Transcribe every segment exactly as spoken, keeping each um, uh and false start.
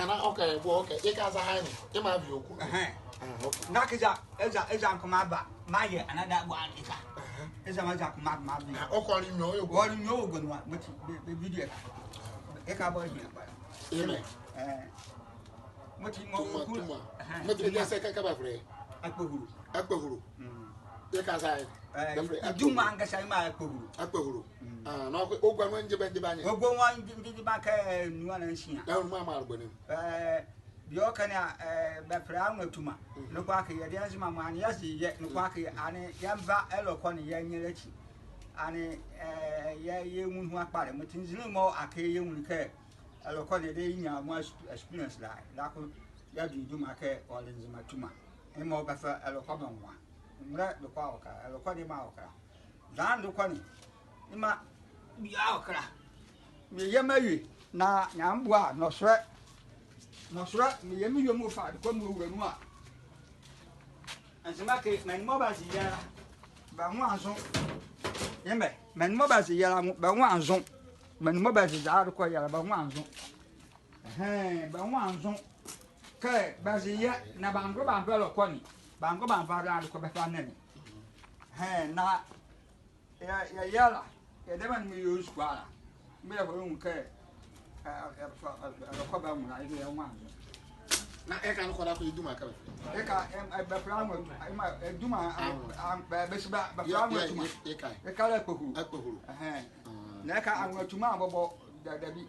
Ɛhɛn, na, okay, bɔ, okay. Yeka zɛhae ne, yemɔ avi ɔ ko. Ɛhɛn. Ah, okay. Na kɛzi, eza, eza nko maba, mayɛ another one eka. Ɛhɛn. Eza meza nko maba, maba. Ah, okay, ɔle nwiɔ ɔ gua. Ɔle nwiɔ ɔ gua ne a, mɔti, bɛ, bɛ video ɛka. Ɛka bɔ ɛhia kpa. Amen. Ɛɛ. Mɔti mɔ. Tuma, tuma. Ɛhɛn. Mɔti, tuma. Ɛdeɛ sɛ kɛ, kɛ bɛfɛlɛ ye? Akpahuro. Akpahuro. Mm. Yeka zɛhae? Ɛɛ, bɛfɛlɛ ye Iduma ankasa yemɔ Akpahuro. Akpahuro. Mm. Ah, na ɔ gua ne, ɔngyeba, ɔngyeba nye? Ɔ gua ne, ɔngyeba, ɔngyeba kɛ nwiɔ anaa nsia. Na ɔnle mɔɔ amarabɔ ne? Ɛɛ, deɛ ɔka ne a, ɛɛ, bɛfɛlɛ ye Anwo Atuma. Mhm. Noko akee yɛdeɛ Nzema mɔ, ɛnee yɛze yɛ, noko akee, mhm, ɛnee yɛmva ɛlɔkɔ ne yɛnyɛlɛ ekyi. Ɛnee, ɛɛ, yɛ, yɛnwu ne ho akpalɛ. Mɔti nzinli mɔ akee yɛnwunle kɛ ɛlɔkɔ ne, yɛdayɛ yɛnyia mɔɔ exp-, experience la, la ko yɛadu Iduma kɛ ɔle Nzema tuma. Yemɔ bɛfa ɛlɔkɔ bɛnwoa. Nwolɛ dekɔ a ɔkɛ la, ɛlɔkɔ ne yemɔ a ɔkɛ la. Zɛhae dekɔ ne, yemɔ a ɔkɛ la. Meyɛ mawie, na Nyamenle boa a, nɔsolɛ. Nɔsolɛ, meyɛ me wie mɔɔ fa dekɔ mɔɔ wɔ nu a. Nzema kɛ, menli mɔɔ bɛze yɛ la, bɛnwo anzo. Yemɛ, menli mɔɔ bɛze yɛ la, bɛnwo anzo. Menli mɔɔ bɛze zɛhae dekɔ yɛ la, bɛnwo anzo. Ɛhɛn, bɛnwo anzo. Kɛ bɛze yɛ, na bɛangola bɛanva ɛlɔkɔ ne. Bɛangola bɛanva la dekɔ bɛfa nɛne. Ɛhɛn, na yɛ, yɛ, yɛ la, yɛdayɛ mɔɔ yɛnwu sua la. Mɔɔ yɛfa yɛnwu kɛ, ɛ, ɛ, ɛlɔkɔ bɛnwo la, yɛnwo anzo. Na yeka noko la ko Iduma kɛ bɛfɛlɛ ye? Yeka, ɛm, ɛ, bɛfɛlɛ ye Anwo, ɛ, Iduma, ɛ, Anwo. Ɛ, bɛ, bɛsi bɛ, bɛfɛlɛ ye Anwo Atuma. Yɛ, yɛ, yeka ye? Yeka la Akpahuro. Akpahuro. Ɛhɛn. Ah, na yeka Anwo Atuma bɔbɔ, da, dabi.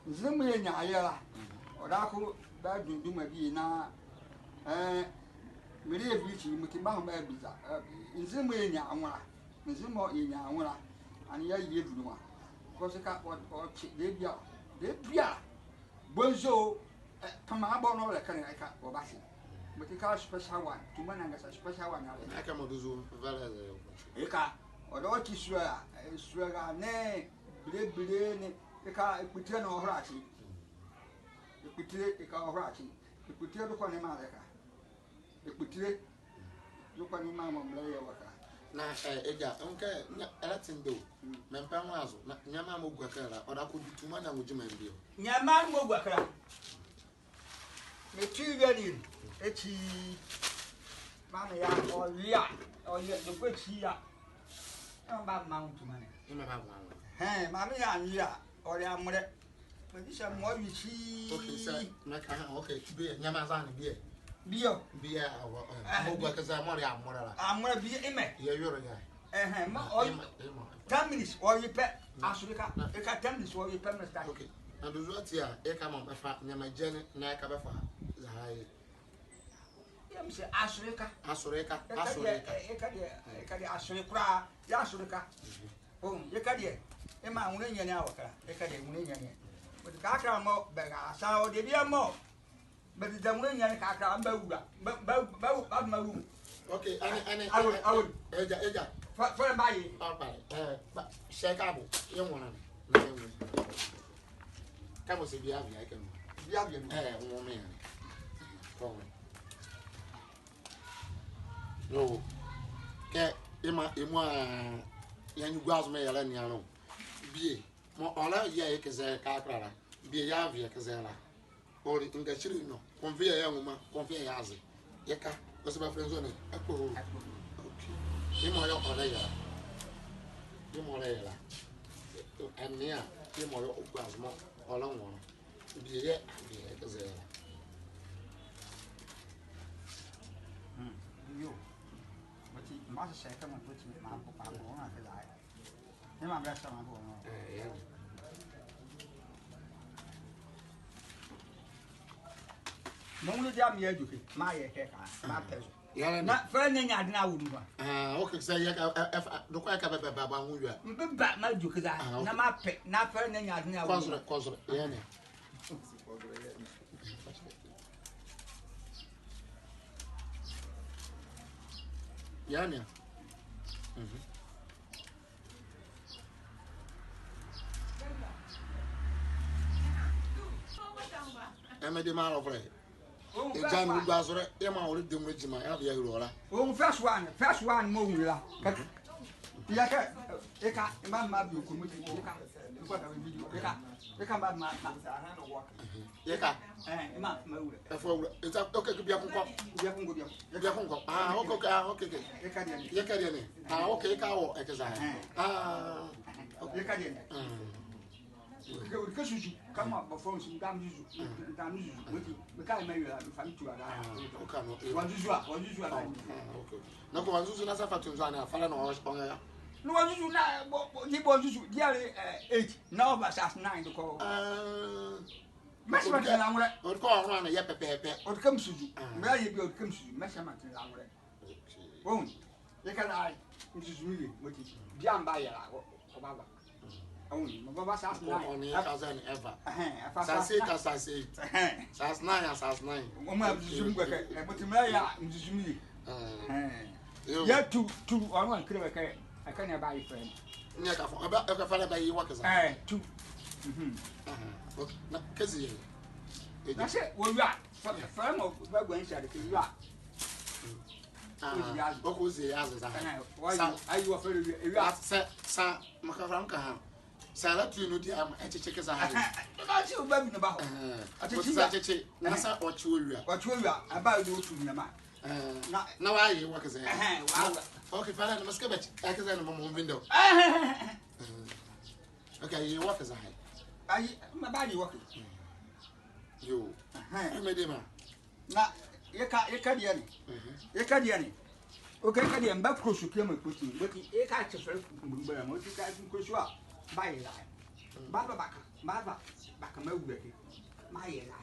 Nzinli mɔɔ yɛnyia yɛ la. Mhm. Ɔdaye ko bɛadu Iduma bie na, ɛɛ, meleyɛ video ekyi, mɔti mebahɔmɔ mebiza. Ɛɛ, nzinli mɔɔ yɛnyia anwo la. Nzinli mɔɔ yɛnyia anwo la. Ɛnee yɛaye yɛ video ne a. Because ka ɔ, ɔkye, debie a, debie a. Bonzo o, ɛ, kɛmɔ abɔ ne ɔlɛkɛ ne a, yeka ɔbase. Mɔti ka special one, Tuma ne ankasa special one a ɔlɛkɛ. Ɛhɛn, kɛmɔ dozo, very, very. Yeka, ɔdaye ɔkye sua, ɛ, sua ɛra ne, bilebile ne, yeka ekpotile ne ɔhola kye. Ekpotile, yeka ɔhola kye. Ekpotile dekɔ ne yemɔ a ɔlɛkɛ la. Ekpotile. Dekɔ ne yemɔ a mɔɔ melɛyɛ wɔ ɛkɛ la. Na, ɛ, egya, nwo kɛ, nyɛ, ɛlɛtendɛ o. Mm. Mempɛ nwo azo, na nyɛmaa mɔɔ gua ɛkɛ la, ɔdaye ko Tuma ne anwo gyima mbie ɔ? Nyɛmaa mɔɔ gua ɛkɛ la. Metui wia ne, ekyi. Maa me ya, ɔwia, ɔwia, dekɔ ekyi ya. Ɛmɔ bɛmaa nwo Tuma ne. Ɛmɔ bɛmaa nwo. Ɛhɛn, maa me ya anwea, ɔle amolɛ. Medi sɛ mɔɔ ɔwe ekyi. Okay, sɛ, mɛka, ha, okay, bie, nyɛmaa zɛhae ne bie. Bie ɔ? Bie a, ɔ, ɛ, ɛhɛn, mɔɔ gua ɛkɛ zɛhae mɔɔ ɔle amolɛ la. Amolɛ bie, yemɛ. Yɛ yɔle ya. Ɛhɛn, ma, ɔ, yemɔ, yemɔ. Ten minutes, ɔwe pɛ, na, asoleka. Na. Yeka ten minutes, ɔwe pɛ, mɛsta. Okay. Na dozo ati a, yɛka mɔɔ bɛfa nyɛmaa gyɛne, na yɛka bɛfa zɛhae ye. Yemɔ se asoleka. Asoleka, yeka deɛ, asoleka. Ɛ, yeka deɛ, ɛ, yeka deɛ asole kola, yɛ asoleka. Mhm. Oh, yeka deɛ, yemɔ a nwolɛ nyiane a ɔkɛ la, yeka deɛ nwolɛ nyiane. Ɔti kɛkala mɔɔ bɛrasa ɔ debie mɔɔ bɛdeda nwolɛ nyiane kɛkala, bɛwula, bɛ, bɛ, bɛ, bɛmaa wɔ mu. Okay, ɛnee, ɛnee. Awo, awo. Egya, egya. Fɛ, fɛ mba ye. Papa, eh, ba, hyɛ ka bo. Yɛnwo no. Na yɛnwo. Ka bo sɛ bia bia kɛ no. Bia bia no. Eh, wo me. Kɔ. Yo. Kɛ, ema, emu a, yɛnye gua zo meyɛlɛ ne ano. Bie. Mɔɔ ɔlɛyɛ ye kɛzɛ kakra la. Bie yɛava ye kɛzɛ la. Ɔle ngakyile nwiɔ. Kɔnve yɛ nwoma, kɔnve yɛ aze. Yɛka, ɔse bɛfɛlɛ nzɔne, akpoho. Okay. Ye mɔɔ yɛ ɔlɛyɛ la. Ye mɔɔ ɔlɛyɛ la. Ɛnea, ye mɔɔ yɛ ɔgua zo mɔɔ ɔlɛnwo no. Bie yɛ, bie yɛ kɛzɛ la. Hmm. Yo. Bɛti, mba sɛ sɛ kɛ mɔɔ bɛti, mabɔ, mabɔ, na kɛ la. Ni ma bla sama bo no. Eh, yeah. Mɔɔ nwunle dame yɛ adwuke, mayɛ kɛ ka, mapɛ zo. Yeah, na fɛlɛ ne nyɛ ade na awo nu a. Ah, okay, sɛ yɛka, eh, eh, do kɔ yɛka bɛbɛ ba, ba nwo wia. Mbeba ma adwuke da, ah, okay, na mapɛ, na fɛlɛ ne nyɛ ade na awo nu. Kɔ zolɛ, kɔ zolɛ, yeah, ne. Yeah, ne. Mhm. Ɛmɛ de ma lɔvolɛ. Egya ne ɔgua zo rɛ, yɛmaa ɔlɛdi nwo gyima, yɛava yɛahile ɔ la. Ɔ, first one, first one mɔɔ ɔnwu la. Kɛ, yɛkɛ, eka, mba mma bi ɔkɔ mɔti, eka, eka, eka, mba mma, mma. Yɛka. Ɛɛ, ɛma, ɛma wura. Ɛfa wura. Ɛta, okay, biako nkɔ. Biako nkɔ, biako. Biako nkɔ. Ah, okay, okay, ah, okay, okay. Yɛka deɛ ne. Yɛka deɛ ne. Ah, okay, yɛka wɔ, ɛkɛ zaa. Ɛhɛn. Ah, okay. Yɛka deɛ ne. Mm. Ɔde kɛ, ɔde kɛ zuzu. Kama bɔfɔ nsu, dam zuzu. Mm. Dam zuzu. Mɔti, meka ɛma wura, mefa metu ada. Ah, okay, no. Wɔnzuzu a, wɔnzuzu a. Oh, ah, okay. Na kɛ wɔnzuzu na sa fa to nsu a na, fala na ɔ, ɔnyɛ ya. Na wɔnzuzu na, bɔ, bɔ, di bɔ nzuzu, di a le, eh, eight. Na ɔba sas nine de kɔ. Ah. Mɛse mate la nwolɛ. Ɔde kɛ ɔhɔne ano yɛ pɛpɛɛpɛ. Ɔde kɛ mesuzu. Ah. Mɛyɛ bie ɔde kɛ mesuzu. Mɛse mate la nwolɛ. Okay. Wɔhu. Yɛka la, mesuzu me wie, mɔti. Bia mba yɛ la, wɔ, wɔbava. Mm. Wɔhu, mebava sas nine. Ɔ, ɔnle yɛ ka zɛ ne ɛva. Ɛhɛn, ɛfa sas nine. Sas eight a sas eight. Ɛhɛn. Sas nine a sas nine. Wɔn a mesuzu me wie kɛ, ɛ, mɔti mɛyɛ a, mesuzu me wie. Ɛhɛn. Yo. Yɛ tu, tu, ɔno a nkile bɛ kɛ, ɛkɛ ne ɛba ye fɛlɛ. Ne ɛka fɔ, ɛba, ɛka fɛlɛ ba ye wɔ kɛ zɛ. Ɛɛ, tu. Mhm. Aha. Okay. Na, kɛ zi yɛ. Ɛgya. Na sɛ, wɔ wia, fɛ, fɛlɛ mɔɔ bɛgua nhyia de kɛ wia. Mm. Ah, ɔkɔ zi yɛ aze zɛ. Ɛhɛn, wɔ sa, ayi wɔ fɛlɛ wia, wia. Sa, sa, maka fɛlɛ mka ha. Sa la tu nu di ama, ɛkyekye kɛ zɛ ha. Ɛhɛn, na si ɔba bi na ba hɔ. Ɛhɛn. Ɛkyekye. Ɔti sa wia. Kyekye, na sa ɔkye wɔ wia. Ɔkye wɔ wia, ɛba yɛ ɔtu nyɛma. Ɛɛ, na, na wɔaye wɔ kɛ zɛ. Ɛhɛn, wɔaye. Okay, fala na masikɛ bɛkye. Ɛkɛ zɛ na mɔmɔ mvindo. Ɛhɛn. Okay, ye wɔ kɛ zɛ. Ayi, maba ye wɔ kɛ. Yo. Ɛhɛn. Ɛmɛ de ma. Na, yɛka, yɛka deɛ ne. Mhm. Yɛka deɛ ne. Okay, yɛka deɛ, mba kuro so kɛ mekpoti. Mɔti, yɛka kye fɛlɛ mgbara, mɔti ka kuro so a, mba ye la. Mm. Mba ba baka, mba ba baka ma wura kɛ. Ma ye la.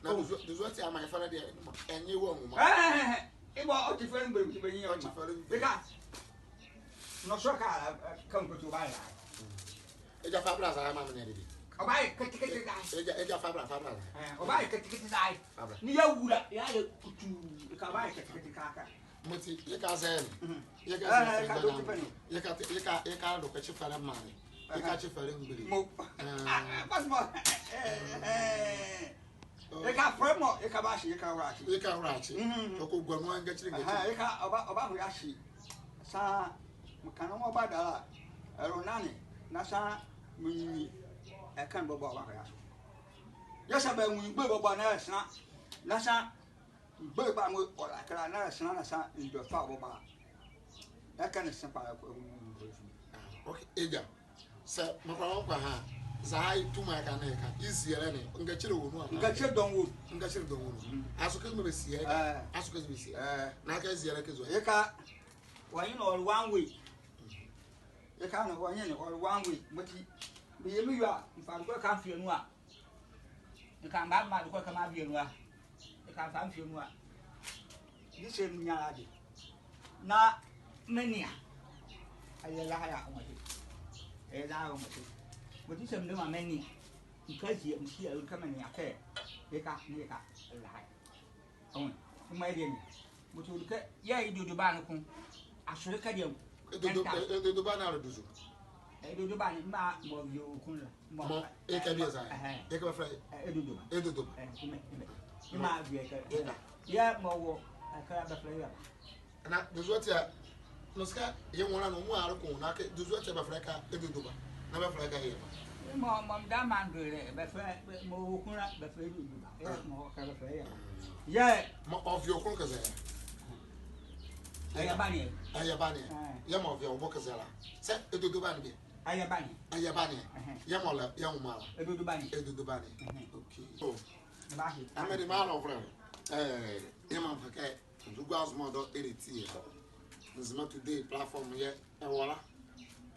Na, oh, deɛ zua, deɛ zua ti ama ye fɛlɛ deɛ, ɛnyɛ wɔ nwoma. Ɛhɛhɛhɛ. Ebɔ, ɔte fɛlɛ mgbere, ɔte fɛlɛ mgbere. Ɔte fɛlɛ mgbere. Beka. Nɔhye ka, ɛ, ɛ, ka nkoto ɔba ye la. Egya fa bra zɛ ma me ne dede. Ɔba ye ketekete zɛ. Egya, egya fa bra, fa bra zɛ. Ɛɛ, ɔba ye ketekete zɛ. Fa bra. Ne yɛwura, yɛayɛ kutuu, ka ɔba ye ketekete kaka. Mɔti, yɛka zɛ ne. Mhm. Yɛka zɛ ne. Ɛɛ, ka do te fɛlɛ ne. Yɛka te, yɛka, yɛka do kɛ kye fɛlɛ mane. Yɛka kye fɛlɛ mgbere. Mo. Ɛɛ. Passport. Ɛɛ, ɛɛ. Oh. Yɛka fɛlɛ mɔ, yɛka ba kye, yɛka wura kye. Yɛka wura kye. Mhm. Ɔkɔ gua nu a ngakyile, ngakyile. Aha, yɛka ɔba, ɔba ho ya kye. Sa, meka ne mɔɔ ba da la, ɛlɔ nane, na sa, menwunwu, ɛka ne bɔbɔ ɔba ho ya so. Yɛ sa bɛnwu mgbere bɔbɔ na ɛsena, na sa, mgbere ba mɔɔ ɔlakɛ la, na ɛsena, na sa, ndɔ fa bɔbɔ. Ɛka ne se pa, ɛkɔ, ɛkɔ, ɛkɔ, ɛkɔ. Ah, okay, egya. Sɛ mekɔ wɔ kɔ ha, zɛ a ye tu mɔɔ ɛka ne ɛka, ezielɛ ne, ngakyile wɔ nu a? Ngakyile dɔɔnwo. Ngakyile dɔɔnwo nu. Mm. Aso kɛ zime bɛsiɛ ɛka. Ɛɛ. Aso kɛ zime bɛsiɛ. Ɛɛ. Na kɛ ezielɛ kɛ zua. Yɛka, wɔ nye ne ɔle one way. Yɛka ne wɔ nye ne ɔle one way. Mɔti, meyɛ me wia, mefa dɔkɔ ɛka mfie nu a. Yɛka mba, mba dɔkɔ ɛka mabie nu a. Yɛka mfa mfie nu a. Gyi sɛ menyia la de. Na menea. Ɛyɛ la ha ya ɔmɔ he. Ɛyɛ la ha ɔmɔ he. Mɔti sɛ mede ma menea. Nka zie, nsia, nka menea kɛ. Yɛka, ne yɛka, ɛyɛ la ha ya. Ɔmɔ, ɔmɔ ɛdeɛ ne. Mɔɔ tɛwɔ kɛ yɛɛ Edodoba ne ko. Asɔle kɛ deɛ. Edodo, Edodoba ne a le duzu. Edodoba ne, maa mɔɔ yɛ okun la. Mɔɔ, ekɛ bieza. Ɛhɛn. Ekɛ bɛfɛlɛ. Edodoba. Edodoba. Ɛhɛn, mɛ, mɛ. Maa biekɛ. Yɛɛ mɔɔ wɔ, ɛkɛ bɛfɛlɛ yɛ. Na duzu ati a, nɔse kɛ yɛ nwo la ne, mɔɔ a le ko, na kɛ duzu ati a bɛfɛlɛ kɛ Edodoba. Na bɛfɛlɛ kɛ yɛ ba. Mɔɔ, mɔɔ meda maa ndole, bɛfɛlɛ, mɔɔ wɔ okun la, bɛfɛlɛ Edodoba. Yɛɛ mɔɔ kɛ bɛfɛlɛ yɛ. Yɛɛ. Mɔɔ ɔvi okun kɛ zɛ. Ɛyɛ ba ne. Ɛyɛ ba ne. Ɛhɛn. Yɛɛ mɔɔ ɔvi ɔ bo kɛ zɛ la. Sɛ Edodoba ne bie. Ɛyɛ ba ne. Ɛyɛ ba ne. Ɛhɛn. Yɛɛ mɔɔ le, yɛɛ nwoma la. Edodoba ne. Edodoba ne. Ɛhɛn. Okay. So, ɛbahye. Amɛde maa lɔvolɛ. Ɛɛ, yɛɛ maa mfa kɛ, nzugua zomɔ dɔ ɛlɛtie. Nzema Today platform yɛɛ ɛwɔ la.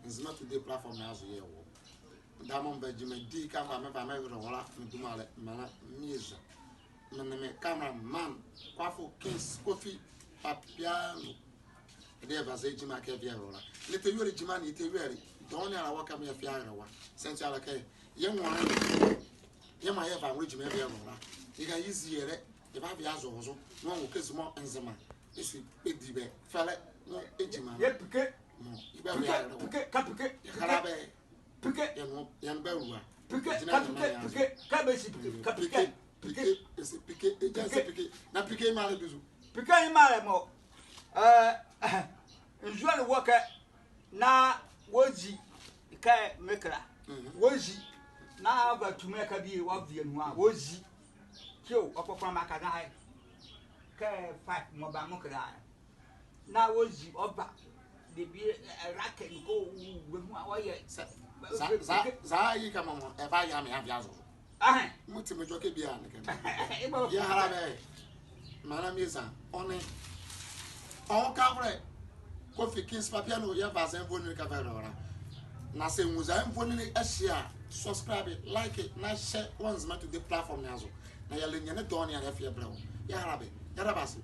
Nzema Today platform ne azo yɛɛ ɛwɔ. Dame mba gyima di ka mba mɛva mɛyɛle wɔ la, me dumalɛ, mɛla, mieza. Me nee me cameraman, Kwafo Kings, Kofi, Papiano. Ɛdeɛ ɛva zɛ gyima kɛ ɛvi ɛyɛle wɔ la. Yɛtɛyuele gyima ne, yɛtɛyuele. Dɔɔnwo ne ala wɔ kɛ mɔɔ yɛfia yɛyɛle wɔ la. Sɛ nti a le kɛ, yɛ nwo la, yɛmaa yɛva nwolɛ gyima ɛvi ɛyɛle wɔ la. Yɛka yɛzi yɛlɛ, yɛbava yɛazo wɔ zo. Nwo kɛ zomɔ Nzema. Ɛse, ɛdi bɛ, fɛlɛ, nwo gyima. Yɛ pike. Nwo, yɛbava yɛyɛle wɔ. Pike, pike, ka pike. Yɛkala bɛ. Pike. Yɛnwo, yɛnwo bɛ wua. Pike, ka pike, pike, ka bɛsi pike, ka pike. Pike, pike, ɛse pike, ɛgya ɛse pike. Na pike ye maa le duzu. Pike ye maa le mɔɔ, ɛɛ, nzule ne wɔ ɛkɛ na wɔzi kɛ mekɛ la. Mhm. Wɔzi na ɔva tumi ɛkɛ bie wɔvi anu a, wɔzi. Kio, ɔkpɔkpɔ maka na ɛ. Kɛ five mɔɔ ba mekɛ la. Na wɔzi ɔva. Debie, ɛ, ɛ, rake ne ko wu, wu, wu, ɔyɛ. Za, za, za, za, yi kɛ mɔɔ, ɛva yɛ a mea via zo. Ɛhɛn. Mɔti mejɔ kɛ bie a ne kɛ. Yɛhala bɛ. Mara mieza, ɔ nee. Ɔnwo ka volɛ. Kofi Kings Papiano, yɛva zɛ nvonli ne kɛ ɛvi ɛyɛle wɔ la. Na sɛ ɛnwu zɛ nvonli ne ɛhye a, subscribe, like, na share wɔ Nzema Today platform ne azo. Na yɛlɛnyia ne dɔɔnwo ne a yɛfa yɛbɛlɛ wɔ. Yɛhala bɛ. Yɛdabɛ ase.